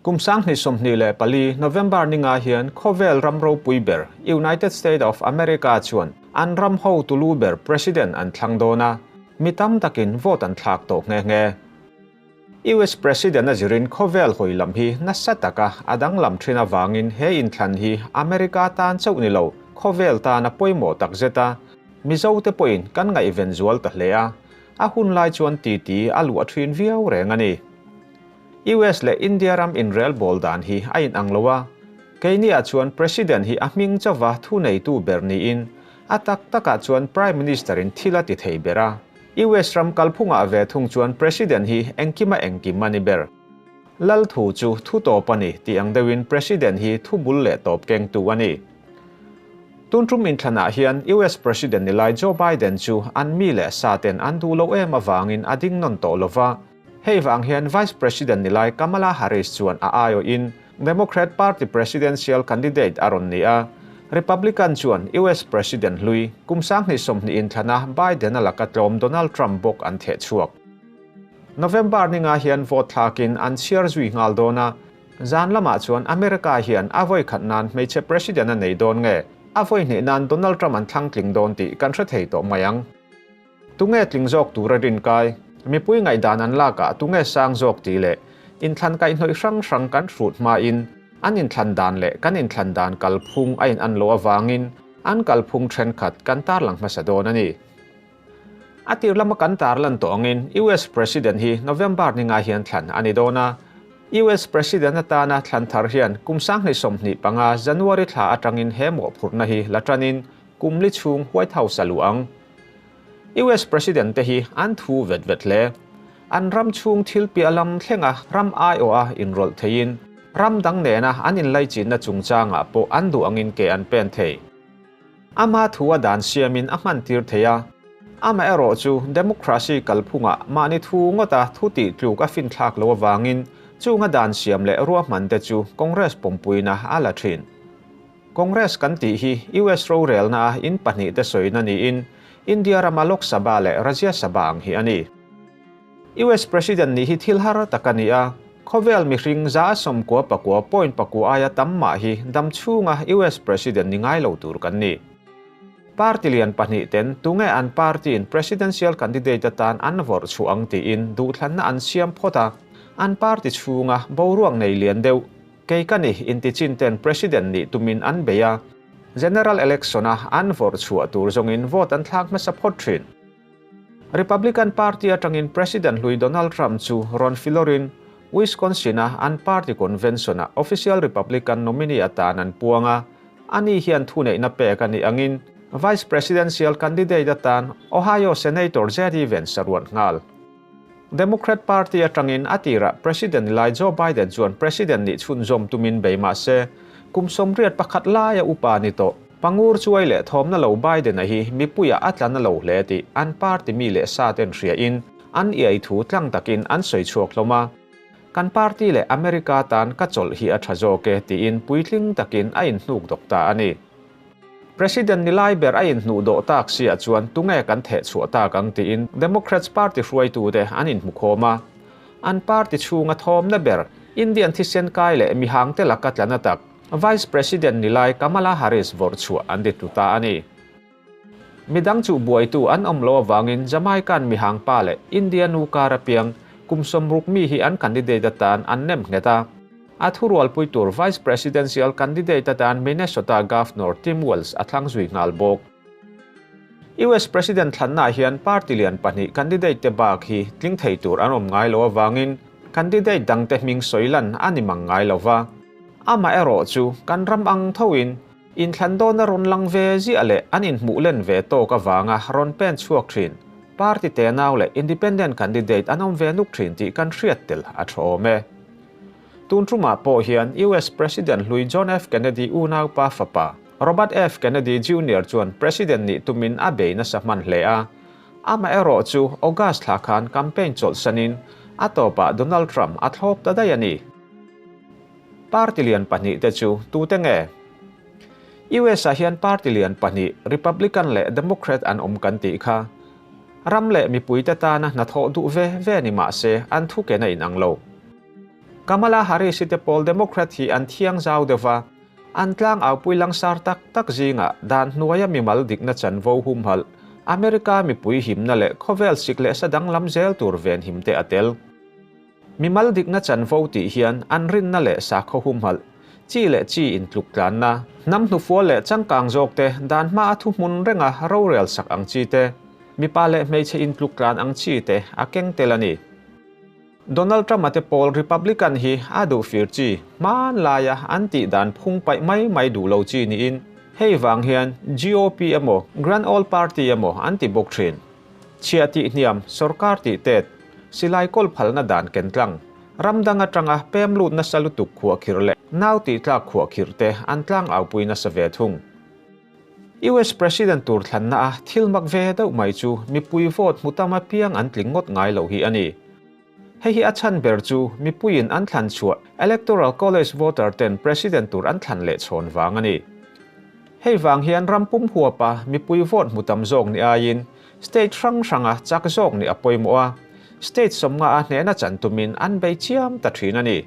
Kum 2024 November ninga hian khawvel ram ropui ber United States of America chuan an ram hotu lu ber President an thlang dawn a, mi tam takin vote an thlak tawh nghe nghe. US President a zirin khawvel hawi lam hi nasa taka a danglam thin avangin he inthlan hi America tan chauh ni lo, khawvel tan a pawimawh takzet a, Mizote pawhin kan ngaihven zual ta hle a, a hun lai chuan titi a luah thin viau reng a ni. US leh India ram inrelbawl dan hi a inang lo a, keiniah chuan President hi a hming chauva thuneitu ber niin a tak takah chuan Prime Minister in thil a ti thei ber a. US ram kalphungah ve thung chuan President hi engkima engkim a ni ber. Lal thu chu thu tawp a ni tih ang deuhin President hi thu bul leh tawp kengtu a ni. Tun tum inthlanah hian US President ni lai Joe Biden chu an mi leh sa ten an duh loh em avangin a ding nawn tawh lova, Hei vang hian Vice President ni lai Kamala Harris chuan a aiawhin Democrat Party presidential candidate a rawn ni a, Republican chuan US President hlui kum 2020 inthlana Biden-a laka tlawm Donald Trump bawk an theh chhuak. November ninga hian vote thlakin an chhiar zui nghal dawn a, zan lamah chuan America hian a vawi khat nan hmeichhe president a nei dawn nge a vawi hnih nan Donald Trump an thlang tling dawn tih kan hre thei tawh mai ang. Tunge tling zawk tura rinkai? Mipui ngaihdan an lakah tunge sang zawk tih leh inthlan kaihhnawih hrang hrang kan hrut hmain an inthlan dan leh kan inthlan dan kalphung a in an loh avangin an kalphung thenkhat kan tarlang hmasa dawn a ni. A tir lama kan tarlan tawh angin US President hi November ninga hian thlan a ni dawn a. US President atana thlan thar hian kum 2025 January thla atangin he mawhphurhna hi la tanin kum li chhung White House a luh ang. US President te hi an thu vet vet hle. An ram chhung thil piah lam thlenga ram aiawha inrawlh theiin ram dang nena an inlaichinna chungchangah pawh an duh angin ke an pen thei. Ama thu a dan siamin a hman tir thei a. Amaherawhchu democracy kalphungah mahni thu ngawta thu tih tluk a finthlak lo avangin chunga dan siam leh ruahman te chu Congress pawmpuina a la thin. Congress kan tih hi US rorelna a in pahnih te sawina niin India rama Lok Sabha leh Rajya Sabha ang hi a ni. US President nih hi thil har tak a ni a, khawvel mihring 99 point pakua aia tam mah hi dam chhunga US President ni ngai lo tur kan ni. Party lian pahnih ten tunge an party in presidential candidate atan an vawrh chhuah ang tiin duhthlanna an siam phawt a, an party chhunga boruak nei lian deuh Kei ka ni intichin ten President nih tumin an bei a, General Election-a an vawrh chhuah tur zawngin vote an thlak hmasa phawt thin. Republican Party atangin President hlui Donald Trump chu rawn filawrin Wisconsin-a an party convention-ah official Republican nominee atan an puang a, ani hian thuneihna pek a nih angin Vice Presidential candidate atan Ohio Senator JD Vance a ruat nghal. Democrat Party atangin a tirah President lai Joe Biden chuan President nih chhunzawm tumin bei mah se, kum 81 laia upa ni tawh. Pangur chuai leh thawmna lo Biden-a hi mipuiah a tla na lo hle tih an party mi leh sa ten hriain an iai thu tlang takin an sawi chhuak hlawm a. Kan party leh America tan ka chawlh hi a tha zawk e tiin puitling takin a inhnuk dawk ta a ni. President ni lai ber a inhnuh dawh tak siah chuan tunge kan theh chhuah tak ang tiin Democrats party hruaitute an inhmu khawm a. An party chhunga thawmna ber Indian thisen kai leh mihangte laka tla na tak Vice President ni lai Kamala Harris vawrh chhuah an ti tlu ta a ni. Midang chuh buaitu an awm lo avangin Jamaican mihang pa leh India nu kar apiang kum 60 mi hi an candidate atan an nem nghet a. A thurualpui tur Vice Presidential candidate atan Minnesota Governor Tim Walz a thlang zui nghal bawk. US President thlannaah hian party lian pahnih candidate te bak hi tling thei tur an awm ngai lo avangin candidate dangte hming sawi lan a ni mang ngai lo va. Amaherawh chu kan ram ang thoin inthlan dawna rawn lang ve ziah leh an inhmuh len ve tawk avanga rawn pen chhuak thin party tenau leh independent candidate an awm ve nuk thin tih kan hriat tel a tha awm e. Tun tumah pawh hian US President hlui John F. Kennedy unaupa fapa Robert F. Kennedy Junior chuan President nih tumin a bei nasa hman hle a. Amaherawh chu August thla khan campaign chawlhsanin a tawpah Donald Trump a thlawp ta daih a ni. Party lian pahnih te chu tute nge? US ah hian party lian pahnih Republican leh Democrat an awm kan tih kha. Ram leh mipuite tana hnathawh duh ve ve ni mah se an thu ken a inang lo. Kamala Harris-i te pawl Democrat hi an thiang zau deuh va, an tlang aupui langsar tak tak zingah dan hnuaia mimal dikna chanvo humhalh, America mipui himna leh khawvel sik leh sa danglam zel tur venhim te a tel. Mimal dikna chanvo tih hian an rinna leh sakhaw humhalh, chi leh chi intluk tlanna, hnam hnufual leh changkang zawk te dan hma a thuhmun renga rorel sak ang chi te, mipa leh hmeichhe intluk tlan ang chi te a keng tel a ni. Donald Trump-a te pawl Republican hi a duh fir chi, hmanlaia an tih dan phung paih mai mai duh lo chi niin hei vang hian GOP emaw Grand Old Party emaw an ti bawk thin. Chhiah tih hniam, sorkar tih tet, silai kawl phalna dan ken tlang, ram dang atanga pem lut nasa lutuk khuahkhirh leh nau tih tlak khuahkhirh te an tlang aupui nasa ve thung. US President tur thlanna a thil mak ve deuh mai chu mipui vote hmu tam apiang an tling ngawt ngai lo hi a ni. Hei hi a chhan ber chu mipuiin an thlan chhuah Electoral College voter ten President tur an thlan leh chhawn vang a ni. Hei vang hian ram pum huapa mipui vote hmu tam zawk ni aiin state hrang hranga chak zawk nih a pawimawh a, state sawmnga a hnehna chan tumin an bei chiam ta thin a ni.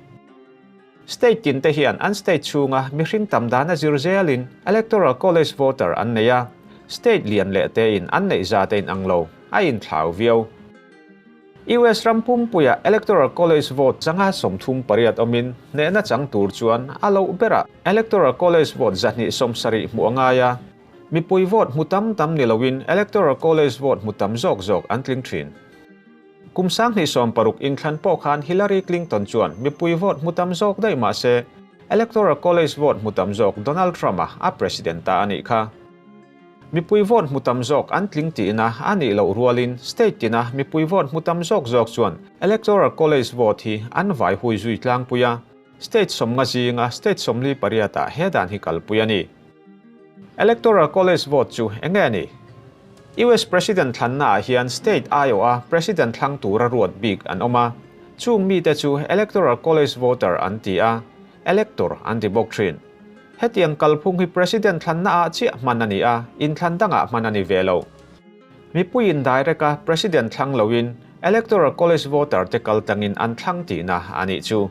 State tin te hian an state chhunga mihring tam dana zir zelin Electoral College voter an nei a, state lian leh tein an neih zat a inang lo, a inthlau viau. US ram pumpuia Electoral College vote changa 38 awmin hnehna chang tur chuan a loh berah Electoral College vote 270 hmuh a ngai a, mipui vote hmu tam tam ni loin Electoral College vote hmu tam zawk zawk an tling thin. Kum 2016 inthlan pawh khan Hillary Clinton chuan mipui vote hmu tam zawk daih mah se Electoral College vote hmu tam zawk Donald Trump-a a president ta a nih kha. Mipui vote hmu tam zawk an tling tihna a nih loh rualin state tina mipui vote hmu tam zawk zawk chuan Electoral College vote hi an vai hui zui tlangpui a, state 50 zinga state 48 ah he dan hi kalpui a ni. Electoral College vote chu eng nge ni? US President thlanna ah hian state aiawha President thlang tura ruat bik an awm a, chung mite chu Electoral College voter an ti a, elector an ti bawk thin. Hetiang kalphung hi President thlanna ah chiah hman a ni a, inthlan dangah hman a ni ve lo. Mipuiin direct a President thlang loin Electoral College voter te kal tlangin an thlang tihna a nih chu.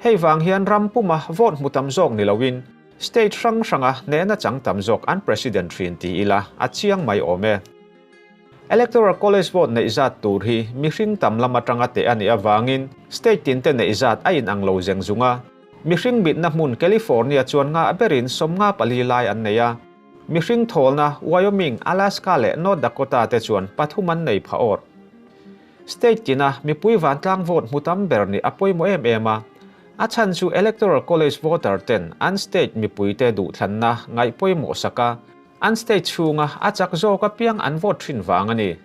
Hei vang hian ram puma vote hmu tam zawk ni loin state hrang hranga hnehna chang tam zawk an President thin ti ila a chiang mai awm e. Electoral College vote neih zat tur hi mihring tam lam atanga teh a nih avangin state tin te neih zat a inang lo zeng zung a. Mihring mitna hmun California chuan ngah berin 54 lai an nei a. Mihring thawlna Wyoming, Alaska leh North Dakota te chuan pathum an nei pha awr. State tina mipui vantlang vote hmu tam ber nih a pawimawh em em a. A chhan chu Electoral College voter ten an state mipuite duhthlanna ngaih pawimawh sak a, an state chhunga a chak zawk apiang an vote thin vang a ni.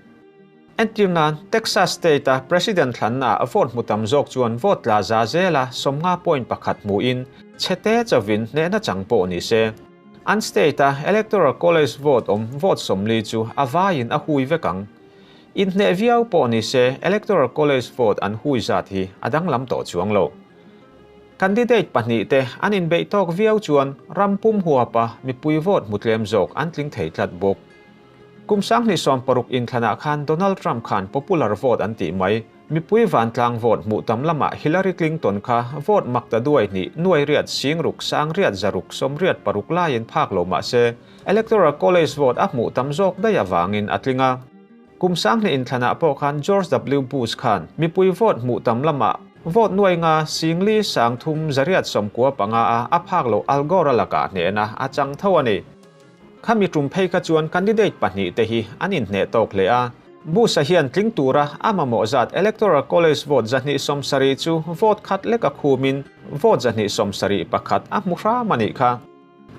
Entir nan, Texas state-a President thlanna ah vote hmu tam zawk chuan vote tla za zela 50.1 hmuin chhete chovin hnehna chang pawh ni se. An state-a Electoral College vote awm vote 40 chu a vaiin a hui vek ang. Inhneh viau pawh ni se Electoral College vote an hui zat hi a danglam tawh chuang lo. Candidate pahnih te an inbeih tawk viau chuan ram pum huapa mipui vote hmu tlem zawk an tling thei tlat bawk. Kum 2016 inthlanah khan Donald Trump khan popular vote an tih mai, mipui vantlang vote hmuh tam lamah Hillary Clinton kha vote mak ta duai hnih nuai riat sing ruk sang riat zaruk 86 laiin phak lo mah se Electoral College vote a hmuh tam zawk daih avangin a tling a. Kum 2000 inthlanah pawh khan George W. Bush khan mipui vote hmuh tam lamah vote nuai nga singli sang thum zariat 95 a a phak lo Al Gore a lakah hnehna a chang tho a ni. Khami tum phei kha chuan candidate pahnih te hi an inhneh tawk hle a. Bush-a hian tling tura a mamawh zat Electoral College vote 270 chu vote khat lek a khumin vote 271 a hmu hram a nih kha.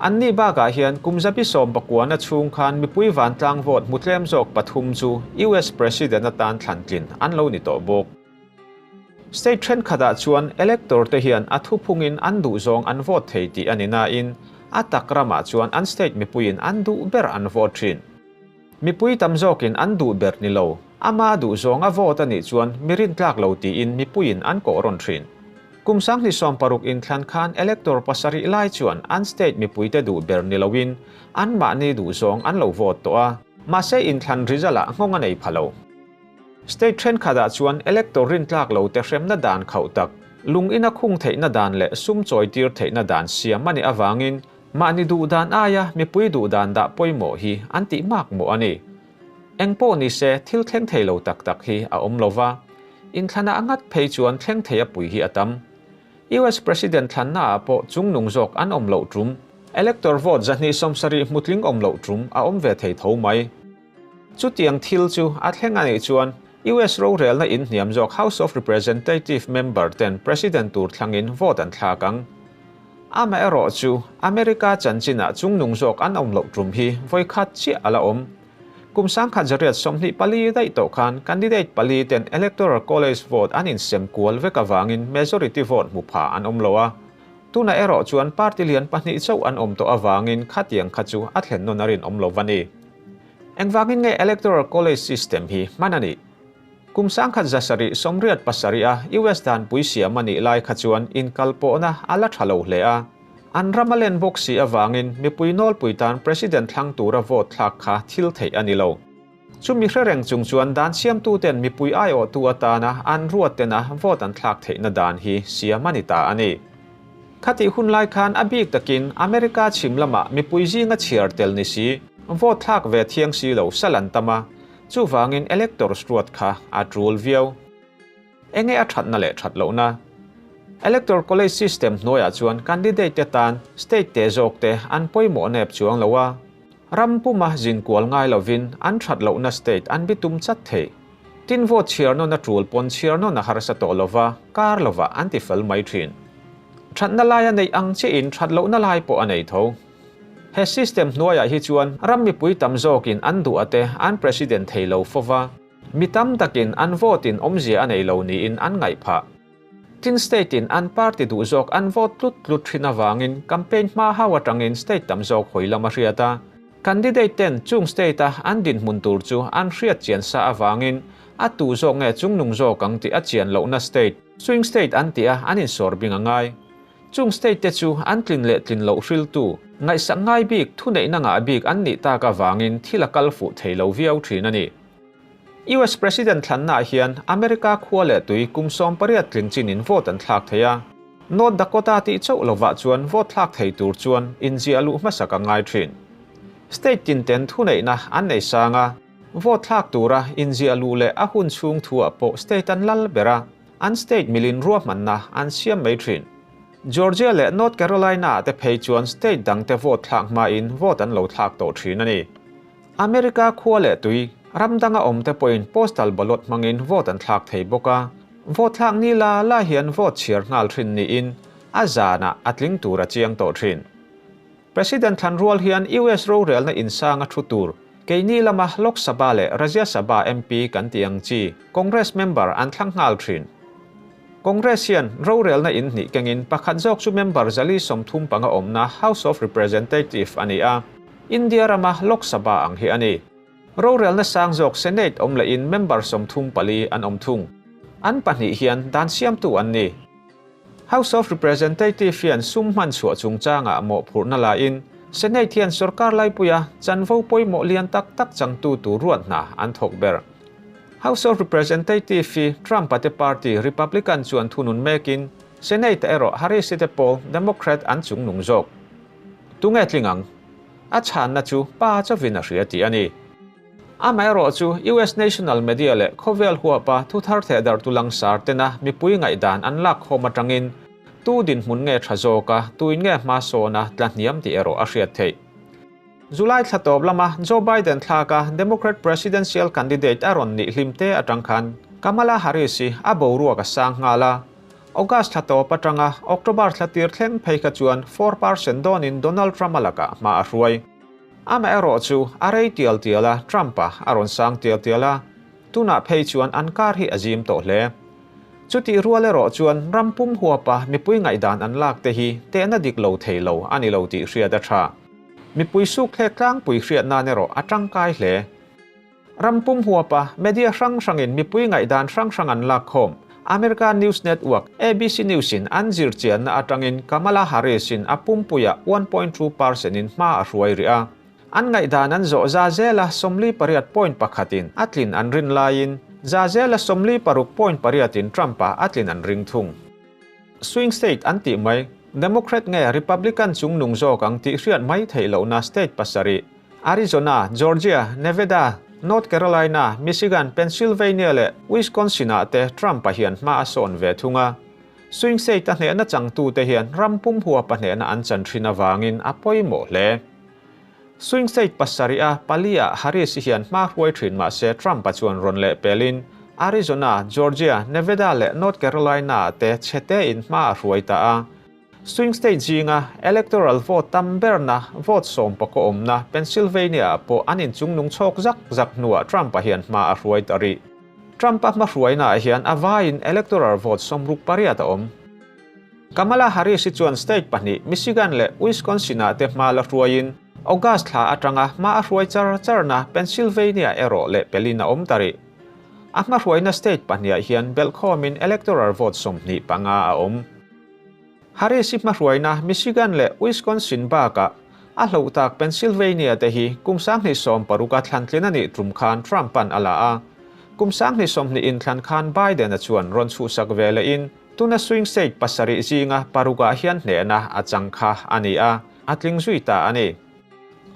An ni bakah hian kum 1990 chhung khan mipui vantlang vote hmu tlem zawk pathum chu US President atan thlan tlin an lo ni tawh bawk. State thenkhatah chuan elector te hian a thuphungin an duh zawng an vote thei tih a ni nain a tak ramah chuan an state mipuiin an duh ber an vote thin. Mipui tam zawkin an duh ber ni lo, ama duh zawng a vote a nih chuan mi rintlak lo tiin mipuiin an kawh rawn thin. Kum 2016 inthlan khan elector pasarih lai chuan an state mipuite duh ber ni loin an mahni duh zawng an lo vote tawh a, mahse inthlan result ah nghawng a nei pha lo. State thenkhatah chuan elector rintlak lo te hremna dan khauh tak. Lung ina khung theihna dan leh sum chawitir theihna dan siam a nih avangin mahni duh dan aia mipui duh dan dah pawimawh hi an tih mak mawh a ni. Eng pawh ni se thil thleng thei lo tak tak hi a awm lo va, inthlanah ngat phei chuan thleng thei a pui hi a tam. US President thlannaah pawh chungnung zawk an awm loh tum, elector vote 270 hmutling awm loh tum a awm ve thei tho mai. Chutiang thil chu a thleng a nih chuan US rorelna in hniam zawk House of Representative member ten President tur thlangin vote an thlak ang. Amaherawh chu America chanchinah chungnung zawk an awm loh tum hi vawikhat chiah a la awm. Kum 1924 daih tawh khan candidate pali ten Electoral College vote an insem kual vek avangin majority vote hmu pha an awm lo a. Tunah erawh chuan party lian pahnih chauh an awm tawh avangin khatiang kha chu a thlen nawn a rinawm lo va ni. Engvangin nge Electoral College system hi hman a nih? Kum 1787 a US danpui siam a nih lai kha chuan inkalpawhna a la tha lo hle a. An ram a len bawk si avangin mipui nawlpui tan President thlang tura vote thlak kha thil theih a ni lo. Chumi hre reng chung chuan dan siamtuten mipui aiawhtu atana an ruat tena vote an thlak theihna dan hi siam a ni ta a ni. Khatih hun lai khan a bik takin America chhim lamah mipui zinga chhiar tel ni si, vote thlak ve thiang si lo sal an tam a, chuvangin electors ruat kha a tul viau. Enge a thatna leh that lohna? Electoral College system hnuaiah chuan candidate te tan state te zawk te an pawimawh nep chuang lo a, ram puma zin kual ngai lovin an that lohna state an bitum chat thei. Tin vote chhiar nawn a tul pawn chhiar nawn a harsa tawh lova, kar lovah an ti fel mai thin. Thatna lai a neih ang chiahin that lohna lai pawh a nei tho. He system hnuaiah hi chuan ram mipui tam zawkin an duh ate an president thei lo fova. Mi tam takin an vote in awmzia a nei lo niin an ngaih phah. Tin state in an party duh zawk an vote tlut tlut thin avangin campaign hma hau atangin state tam zawk hawi lam a hriat a. Candidate ten chung state a an dinhmun tur chu an hriat chian sa avangin a tu zawk nge chungnung zawk ang tih a chian lohna state, swing state an tih a an insawr bing a ngai. Chung state te chu an tlin leh tlin loh hriltu, ngaihsak ngai bik, thuneihna ngah bik an nih tak avangin thil a kal fuh thei lo viau thin a ni. US President thlannaah hian America khua leh tui kum 18 tling chinin vote an thlak thei a. North Dakota tih chauh lovah chuan vote thlak thei tur chuan inziah luh hmasak a ngai thin. State tin ten thuneihna an nei sang a, vote thlak tura inziah luh leh a hun chhung thuah pawh state an lal ber a, an state milin ruahmanna an siam mai thin. Georgia leh North Carolina-ah te phei chuan state dangte vote thlak hmain vote an lo thlak tawh thin a ni. America khua leh tui, ram danga awmte pawhin postal ballot hmangin vote an thlak thei bawk a. Vote thlak ni la la hian vote chhiar nghal thin niin a zanah a tling tur a chiang tawh thin. President thlan rual hian US rorelna insanga thu tur, keini lama Lok Sabha leh Rajya Sabha MP kan tih ang chi Congress member an thlang nghal thin. Congress hian rorelna in hnih kengin pakhat zawk chu member 435 awmna House of Representative a ni a, India rama Lok Sabha ang hi a ni. Rorelna sang zawk Senate awm lehin member 34 an awm thung. An pahnih hian dan siamtu an ni. House of Representative hian sum hman chhuah chungchangah mawhphurhna lain Senate hian sorkar laipuia chanvo pawimawh lian tak tak changtu tur ruat hna an thawk ber. House of Representative hi Trump-a te party Republican chuan thunun mekin Senate-a erawh Harris-i te pawl Democrat an chungnung zawk. Tunge tling ang? A chhanna chu pa chawin a hria tih a ni. Amaherawh chu US national media leh khawvel huapa thu thar theh darh tu langsar tena mipui ngaihdan an lak khawm atangin tu dinhmun nge tha zawk a, tuin nge hma sawn a tla hniam tih erawh a hriat theih. July thla tawp lama Joe Biden thlaka Democrat presidential candidate a rawn nih hlim te atang khan Kamala Harris hi a boruak a sang nghal a. August thla tawp atanga October thla tir thleng phei kha chuan 4% dawnin Donald Trump a lakah hma a hruai. Amaherawh chu a rei tial tial a, Trump-a a rawn sang tial tial a, tunah phei chuan an kar hi a zim tawh hle. Chutih rual erawh chuan ram pum huapa mipui ngaihdan an lak te hi tehna dik lo thei lo a ni lo tih hriat a tha. Mipui suk thlek tlangpui hriat nan erawh a tangkai hle. Ram pum huapa media hrang hrangin mipui ngaihdan hrang hrang an lak khawm. America News Network, ABC News-in an zir chianna atangin Kamala Harris-in a pumpuiah 1.2 percent in hma a hruai rih a. An ngaihdan an zawh 48 point pakhatin a tlin an rin laiin 46.8in Trump-a a tlin an ring thung. Swing state an tih mai, Democrat nge Republican chungnung zawk ang tih hriat mai theih lohna state pasarih, Arizona, Georgia, Nevada, North Carolina, Michigan, Pennsylvania leh Wisconsin-ah te Trump-a hian hma a sawn ve thung a. Swing state-a hnehna changtute hian ram pum huapa hnehna an chan thin avangin a pawimawh hle. Swing state pasarih a pali-ah Harris-i hian hma hruai thin mah se Trump-a chuan rawn leh pelin Arizona, Georgia, Nevada leh North Carolina-ah te chhe-tein hma a hruai ta a. Swing state zinga electoral vote tam berna vote sawmpakaw awmna Pennsylvania-ah pawh an inchungnung chhawk zak zak hnuah Trump-a hian hma a hruai ta rih. Trump-a hmahruainaah hian a vaiin electoral vote 68 a awm. Kamala Harris-i chuan state pahnih Michigan leh Wisconsin-ah te hma la hruaiin August thla atanga hma a hruai char charna Pennsylvania erawh leh pelin a awm ta rih. A hmahruaina state pahniah hian belhkhawmin electoral vote 25 a awm. Harris-i hmahruaina Michigan leh Wisconsin bakah a hloh tak Pennsylvania te hi kum 2016 a thlantlin a nih tum khan Trump-a'n a la a. Kum 2020 inthlan khan Biden-a chuan rawn chhuhsak ve lehin Tuna swing state pasarih zinga parukah hian hnehna a chang kha a ni a, a tling zui ta a ni.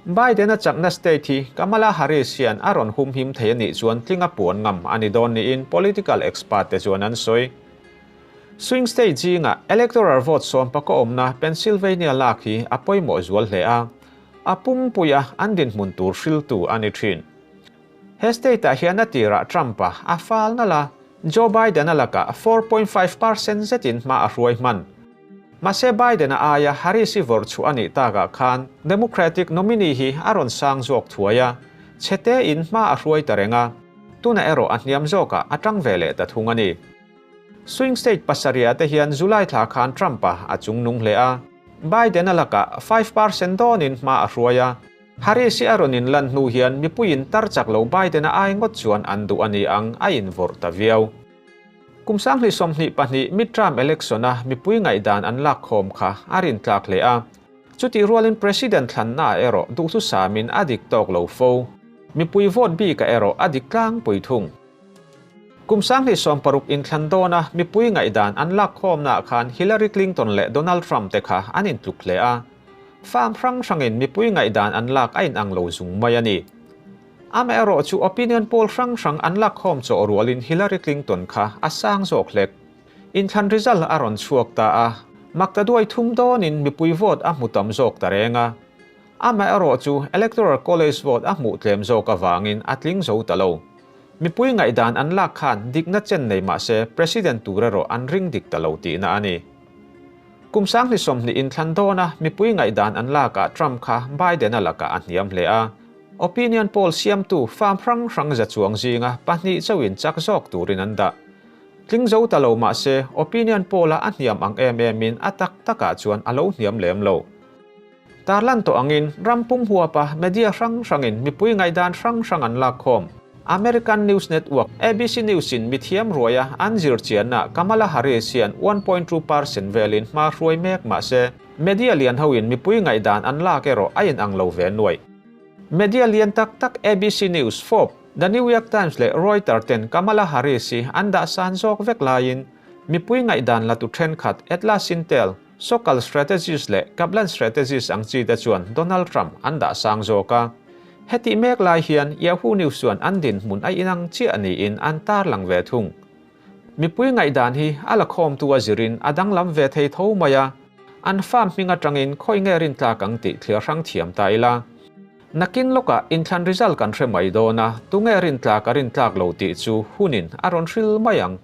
Biden-a chakna state hi Kamala Harris hian a rawn humhim thei a nih chuan tlinga puan ngam a ni dawn niin political expert te chuan an sawi. Swing state zinga electoral vote sawmpaka awmna Pennsylvania lak hi a pawimawh zual hle a, a pumpuia an dinhmun tur hriltu a ni thin. He state-ah hian a tirah Trump-a a fal nalh a, Joe Biden-a lakah 4.5% zetin hma a hruai hman. Mahse Biden-a aia Harris-i vawrh chhuah a nih takah khan Democratic nominee hi a rawn sang zawk thuai a, chhe-tein hma a hruai ta reng a, tuna erawh a hniam zawkah a tang ve leh ta thung a ni. Swing state pasarihah te hian July thla khan Trump-a a chungnung hle a, Biden-a lakah 5% dawnin hma a hruai a, Harris-i a rawn inlan hnu hian mipuiin tar chak lo Biden-a ai ngawt chuan an duh a ni ang a invawrh ta viau. Kum 2022 midterm election-a mipui ngaihdan an lak khawm kha a rintlak hle a. Chutih rualin President thlannaah erawh duhthusamin a dik tawk lo fo. Mipui vote bikah erawh a dik tlangpui thung. Kum 2016 inthlan dawna mipui ngaihdan an lak khawmnaah khan Hillary Clinton leh Donald Trump te kha an intluk hle a. Farm hrang hrangin mipui ngaihdan an lak a inang lo zung mai a ni. Amaherawh chu opinion poll hrang hrang an lak khawm chawh rualin Hillary Clinton kha a sang zawk hlek. Inthlan result a rawn chhuak ta a, makta duai thum dawnin mipui vote a hmu tam zawk ta reng a. Amaherawh chu Electoral College vote a hmuh tlem zawk avangin a tling zo ta lo. Mipui ngaihdan an lak khan dikna chen nei mah se President tur erawh an ring dik ta lo tihna a ni. Kum 2020 inthlan dawna mipui ngaihdan an lakah Trump kha Biden-a lakah a hniam hle a. Opinion poll siamtu farm hrang hrang za chuang zinga pahnih chauhin chak zawk turin an dah. Tling zo ta lo mah se opinion poll-a a hniam ang em emin a tak takah chuan a lo hniam lem lo. Tarlan tawh angin ram pum huapa media hrang hrangin mipui ngaihdan hrang hrang an lak khawm. American news network ABC News-in mithiam ruaia an zir chianna Kamala Harris hian 1.2% velin hma hruai mek mah se, media lian hoin mipui ngaihdan an lak erawh a inang lo ve nuaih. Media lian tak tak ABC News, Forbes, The New York Times leh Reuters ten Kamala Harris hi an dah san zawk vek laiin mipui ngaihdan la tu thenkhat Atlas Intel, Sokal Strategies leh Kaplan Strategies ang chi te chuan Donald Trump an dah sang zawk a. Hetih mek lai hian Yahoo News chuan an dinhmun a inang chiah niin an tarlang ve thung. Mipui ngaihdan hi a la khawmtu a zirin a danglam ve thei tho mai a, an farm hming atangin khawi nge rintlak ang tih thliar hrang thiam ta ila. Nakin lawkah inthlan result kan hre mai dawn a, tunge rintlak a rintlak lo tih chu hunin a rawn hril mai ang.